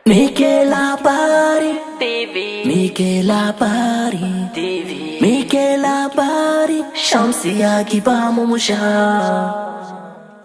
Muke Labari TV. Muke Labari TV. Muke Labari. Shamsiya, ki ba mu mu sha.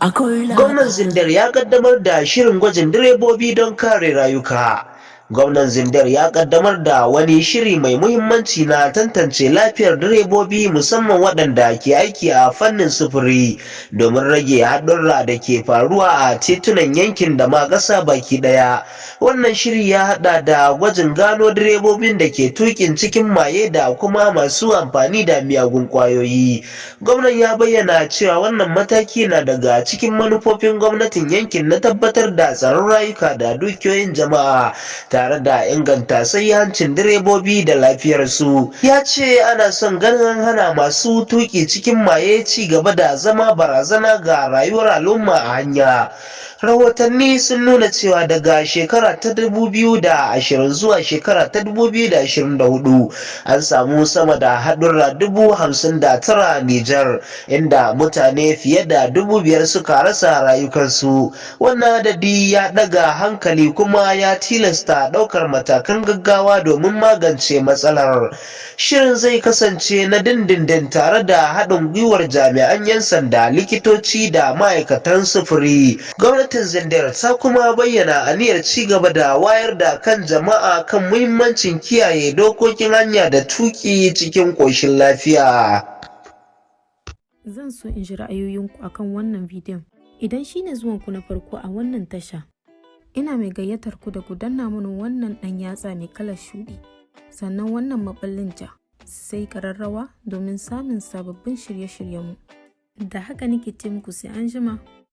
Akwai Gwamnan Zindar ya kaddamar da shirin gwajin direbobi don kare rayuka. Gwamnan Zindar ya kaddamar da wani shiri mai muhimmanci na tantance lafiyar direbobi, musamman waɗanda ke aiki a fannin sufuri, domin rage haɗurra da ke faruwa a titunan yankin da ma ƙasa baki ɗaya. Wannan shiri ya haɗa da gwajin gano direbobin da ke tuƙin cikin maye da kuma masu amfani da miyagun ƙwayoyi. Gwamnan ya bayyana cewa wannan mataki na daga cikin manufofin gwamnatin yankin na tabbatar da tsaron rayuka da dukiyoyin jama'a, tare da inganta sahihancin direbobi da lafiyarsu. Ya ce ana son ganin hana masu tuki cikin maye ci gaba da zama barazana ga rayuwar al'umma a hanya. Rahotanni sun nuna cewa daga shekara ta 2020 zuwa shekara ta 2024, an samu sama da haɗurra 59,000 a Nijar, inda mutane fiye da 5,000 suka rasa rayukansu. Wannan adadi ya ɗaga hankali kuma ya tilasta ɗaukar matakan gaggawa domin magance matsalar. Shirin zai kasance na dindindin, tare da haɗin gwiwar jami'an 'yan sanda, likitoci da ma'aikatan sufuri. Gwamnatin Zindar ta kuma bayyana aniyar ci gaba da wayar da kan jama'a kan muhimmancin kiyaye dokokin hanya da tuki cikin ƙoshin lafiya. Zan so in ji ra'ayoyinku akan wannan bidiyon. Idan shi ne zuwanku na farko a wannan tasha, ina mai gayyatar ku da ku danna mini wannan ɗan yatsa mai kalar shuɗi, sannan wannan maɓallin ja, sai ƙararrawa domin samun sababbin shirye-shiryenmu. Da haka nake ce muku, sai an jima.